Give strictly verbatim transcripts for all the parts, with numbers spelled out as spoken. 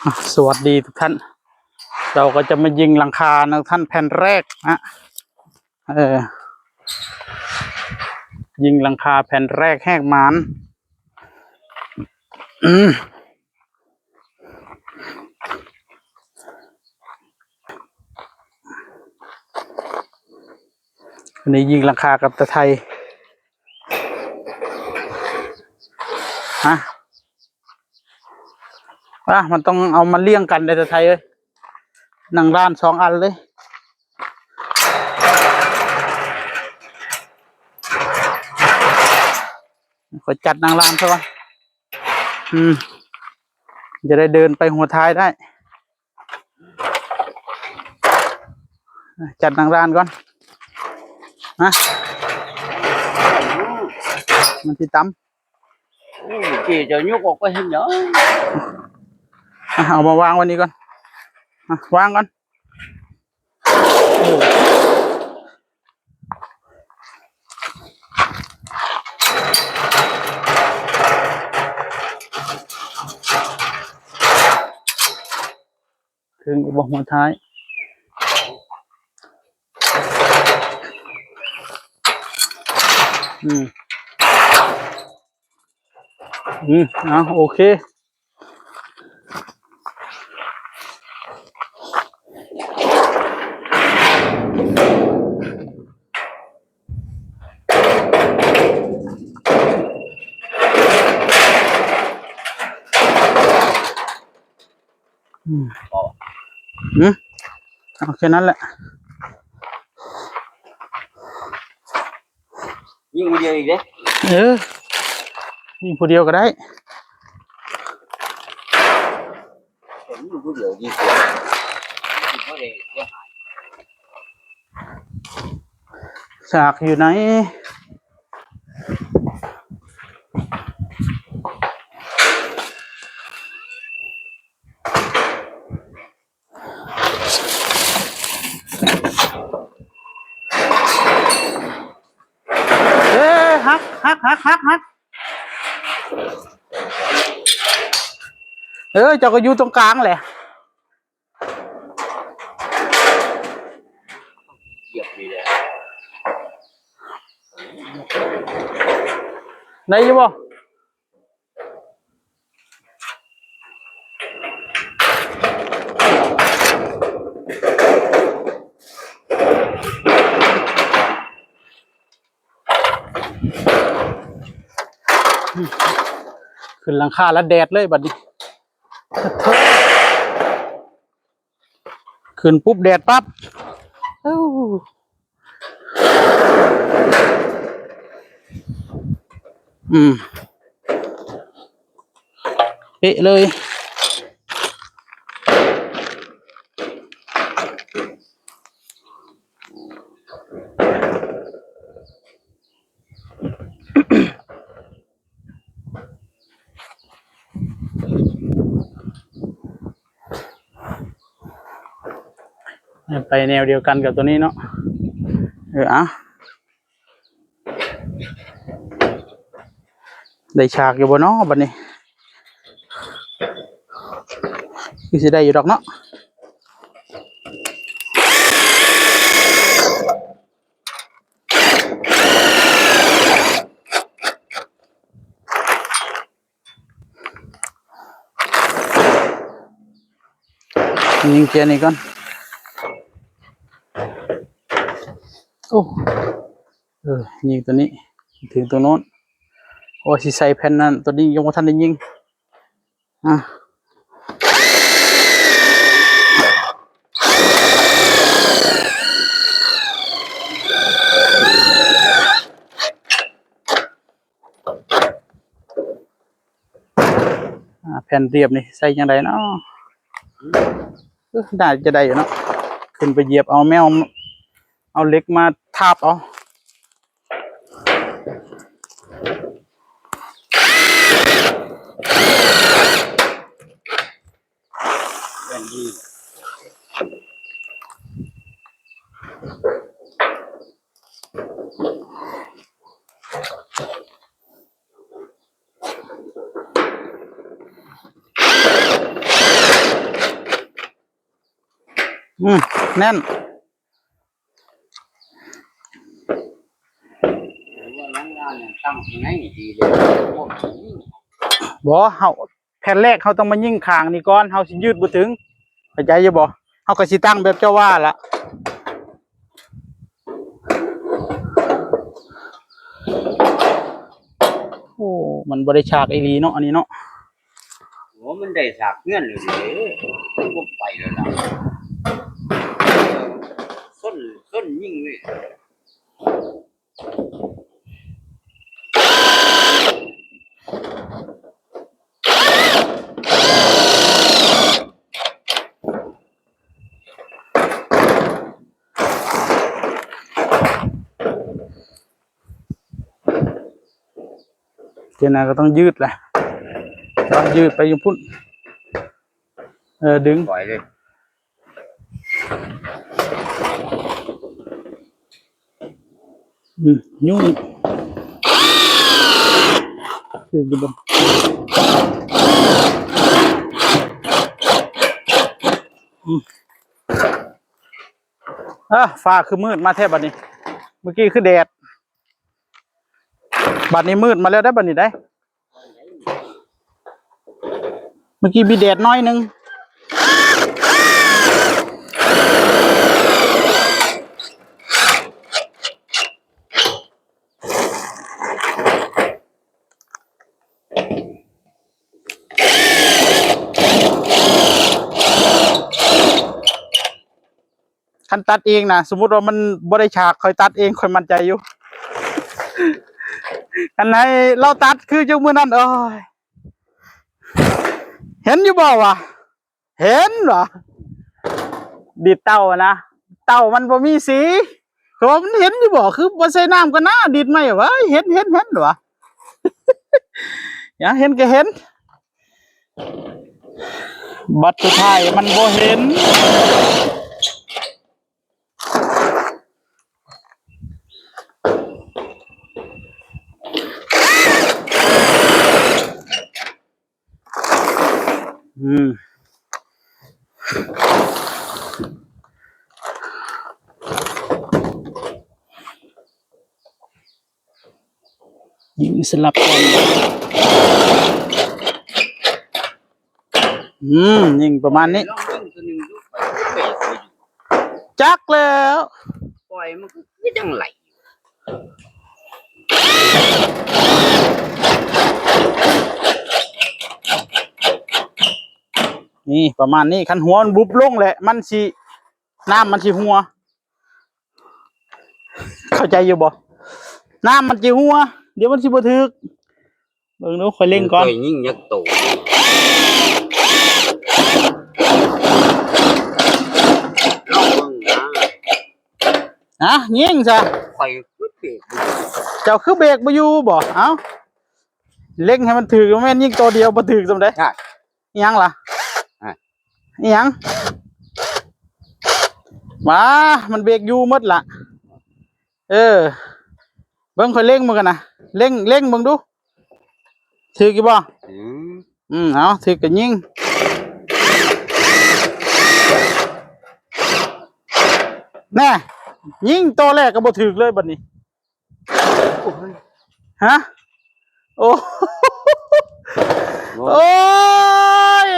อ่ะ สวัสดีทุกท่าน เราก็จะมายิงหลังคานะท่าน แผ่นแรกนะ เออ ยิงหลังคาแผ่นแรกแหกหมาน อืม อันนี้ยิงหลังคากับตะไท ฮะ อ่ะ มันต้องเอามาเลี่ยงกันเลยตะไทเอ้ย หนังด้านสองอันเลย ขอจัดหนังด้านซะก่อน อืม จะได้เดินไปหัวท้ายได้ จัดหนังด้านก่อน นะ มันสิตำ โอ้ย เจ้าจะยกออกไปเห็นหยัง อ่ะ เอามาวางไว้นี่ก่อน อ่ะ วางก่อน ถึงอยู่บ่หัวท้าย อืม อืม เอา โอเค อืม อืม เอาแค่นั้นแหละ ยิงผู้เดียวอีกเด้ เออ ยิงผู้เดียวก็ได้ ยิงผู้เดียวดีกว่า ยิงผู้เดียวเสียหาย ฉากอยู่ไหน เอ้ย หัก หัก หัก หัก หัก เออ เจ้าก็อยู่ตรงกลางแหละ เหยียบนี่แหละ ได้อยู่บ่ ขึ้นหลังคาแล้วแดดเลยบัดนี้ ขึ้นปุ๊บแดดปั๊บ เอ้า อืม เป๊ะเลย ไปแนวเดียวกันกับตัวนี้เนาะ เออ อ่ะ ได้ฉากอยู่บ่เนาะบัดนี้ คือสิได้อยู่ดอกเนาะ ยิงเกียร์นี่ก่อน โอ้ เออ ยิงตัวนี้ ถึงตรงโน้น โอ้ สิใส่แผ่นนั้น ตัวนี้ยังบ่ทันได้ยิง อ่ะ อ่า แผ่นเรียบนี่ใส่จังไดเนาะ เอ้อ น่าจะได้อยู่เนาะ ขึ้นไปเหยียบเอาแมว เอาเหล็กมาทาบเอา แผ่นดี อืม แน่น ว่าหลังร้านเนี่ยตั้งข้างในดีเลยพวกนี้ บ่ เฮา แผ่นแรกเฮาต้องมายิงข้างนี่ก่อน เฮาสิยืดบ่ถึง เข้าใจอยู่บ่ เฮาก็สิตั้งแบบเจ้าว่าละ โอ้ มันบ่ได้ฉากอีหลีเนาะ อันนี้เนาะ โอ้มันได้สากเงื่อนเลยเด้มันก็ไปแล้วล่ะส้นส้นยิ่งเลย เจานั้นก็ต้องยืดแหละ ต้องยืดไปอยู่พุ่น เออ ดึง ปล่อยเลย อืม ยุ่ง คืออยู่บ่ อืม อ่ะ ฟ้าคือมืดมาแท้บัดนี้ เมื่อกี้คือแดด บัดนี้มืดมาแล้วได้บัดนี้ได้ เมื่อกี้มีแดดน้อยหนึ่ง คันตัดเองนะ สมมุติว่ามันบ่ได้ฉาก ข้อยตัดเอง ข้อยมั่นใจอยู่ คันให้ลาวตัดคือจังมื้อนั้น โอ้ย เห็นอยู่บ่วะ เห็นวะ ดีดเต่าอะนะ เต่ามันบ่มีสี คือว่ามันเห็นอยู่บ่ คือบ่ใส่น้ำก็น่าดีดไม่วะ เห็น เห็น เห็นวะ อย่าเห็นก็เห็น บัดสุดท้ายมันบ่เห็น อืม ยิงสลับกัน อืม ยิงประมาณนี้ ลองเบิ่งตัวหนึ่งดูไปเบรกไปอยู่ จักแล้ว ปล่อยมันก็คือจังไหล นี่ประมาณนี้ คันหัวมันบุบลงแหละ มันสิ น้ำมันสิหัว เข้าใจอยู่บ่ น้ำมันสิหัว เดี๋ยวมันสิบ่ถึก เบิ่งดู ข้อยเล็งก่อน ข้อยยิงยักษ์โตลองเบิ่งนะ ฮะ ยิงซะ ข้อยคือเบรก เจ้าคือเบรกบ่อยู่บ่ เอ้า เล็งให้มันถึก แม่นยิงตัวเดียวบ่ถึกซำใด๋ ใช่ อิหยังล่ะ อ่ะ อิหยัง มา มันเบรกอยู่หมดละ เออ เบิ่งข้อยเล็งมันกันนะ เล็ง เล็งเบิ่งดู ถึกอยู่บ่ อืม อืม เอา ถึกก็ยิง แน่ ยิงตัวแรกก็บ่ถึกเลยบัดนี้ ฮะ โอ้ โอ้ย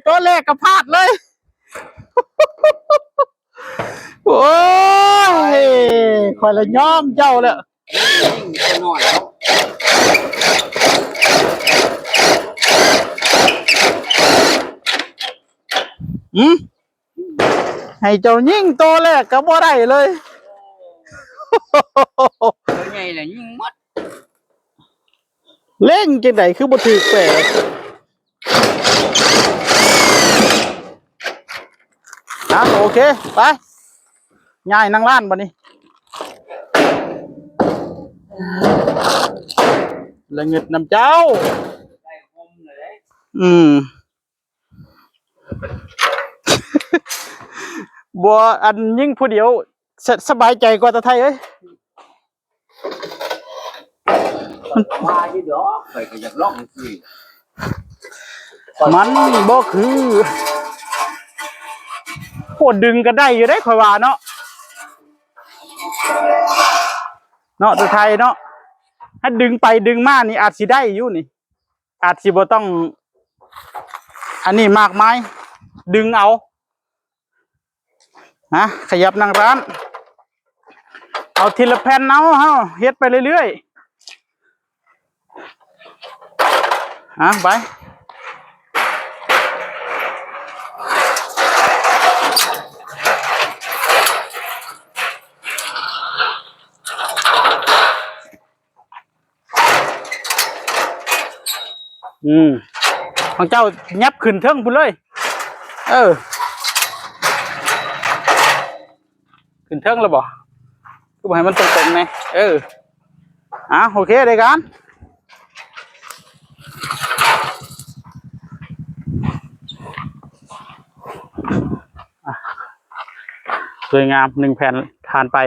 ตัวแรกก็พลาดเลย โอ้ย ข้อยละยอมเจ้าแล้ว ยิงตัวน้อยแล้ว อืม ให้เจ้ายิงตัวแรกก็บ่ได้เลย ตัวใหญ่เลยยิงหมด เล็งจังได๋คือบ่ถืกแปะ อ่ะ โอเค ไป ย้ายนั่งร้านบัดนี้ ละเงิดนำเจ้า ได้คมเลย อืม บ่ อันยิงผู้เดียว ส- สบายใจกว่าตาไทยเอ้ย ว่าอยู่ดอก ข้อยก็อยากลองสิ มันบ่คือ อ้ ดึงก็ได้อยู่ได้ ข่อยว่าเนาะ เนาะ ตัวไทยเนาะ ถ้าดึงไปดึงมานี่อาจสิได้อยู่นี่ อาจสิบ่ต้อง อันนี้มากมาย ดึงเอา นะ ขยับนั่งร้าน เอาทีละแผ่นเอา เฮาเฮ็ดไปเรื่อยๆ อ่ะ ไป อืม ของเจ้ายับขึ้นเทิงพุ้นเลย เออ ขึ้นเทิงแล้วบ่ คือบ่ให้มันตรงๆแน่ เออ อ่ะ โอเค ได้การ อ่ะ สวยงาม หนึ่งแผ่นผ่านไป